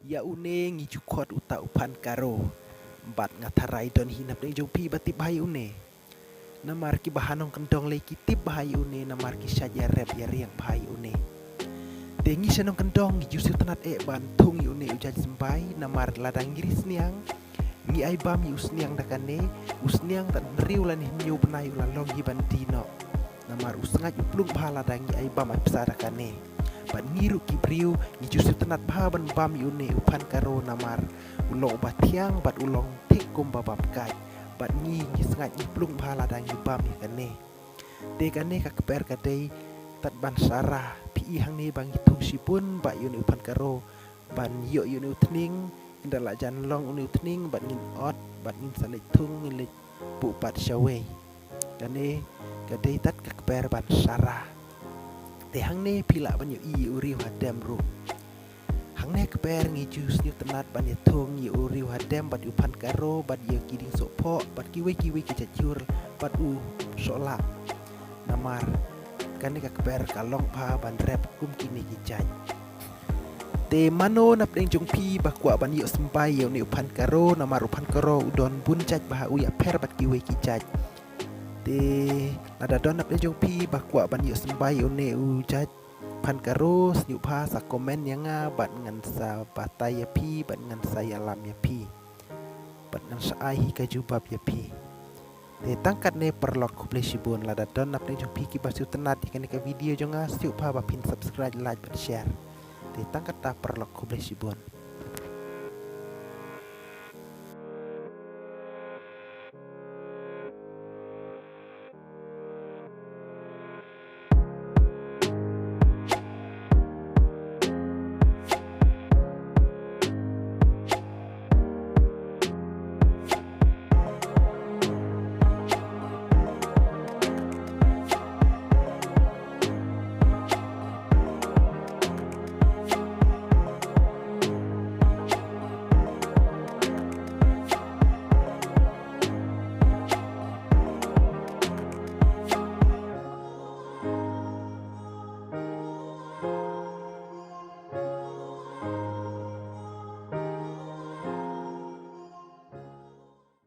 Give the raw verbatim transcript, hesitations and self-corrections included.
Ïa une ngi ju khot uta u Phan Karo. Bad nga tharai don hi napdeng jong phi ba tip bha ïa une. Namar kiba ha nongkyndong lei ki tip bha ïa une namar ki shait ïarep ïariang bha ïa une. Te ngi sha nongkyndong ngi ju sngewtynnat eh ban thung ïa une u jait symbai namar lada ngi ri sniang, ngi ai bam ïa u sniang da kane, u sniang tad hynriew lane hynñiew bnai u la long hi ban die noh. Namar u sngaid u plung bha lada ngi ai bam ai pisa da kane. Bad ngi ruh ki briew ngi ju sngewtynnat bha ban bam ïa une u Phan Karo namar u long uba thiang bad u long thik kumba bam kait. Bad ngi ngi sngaid ngi plung bha lada ngi bam ïa kane. Te kane ka kper ka dei tad ban sara, phi i hangne ba ngi thung shibun bha ïa une u Phan Karo ban ïoh ïa une u thning. Ynda la jan long une u thning bad ngin ot bad ngin sa leit thung, ngin leit buh pat shawei. Kane ka dei tad ka kper ban sara. Te hangne phi lah ban ïohi ïa u riew hadem ruh. Hangne kper ngi ju sngewtynnat ban ïa thung ïa u riew hadem bad ïa u Phan Karo bad ïa ki dieng sohphoh bad kiwei kiwei ki jait jhur bad u sohlah. Namar kane ka kper ka long bha ban rep kum kine ki jait. Te mano napdeng jong phi ba kwah ban ïoh symbai ïa une u Phan Karo namar u Phan Karo u don bun jait bha, u ïapher bad kiwei ki jait. Te lada don napdeng jong phi ba kwah ban ïoh symbai ïa une u jait Phan Karo, sngewbha sa comment ïa nga bad ngan sa batai ïa phi bad ngan sa ïalam ïa phi. Bad ngan sa ai hi ka jubab ïa phi. Te tang katne paralok, khublei shibun. Lada don napdeng jong phi kiba sngewtynnat ïa kane ka video jong nga, sngewbha ba phin subscribe, like bad share. Te tang katta paralok, khublei shibun.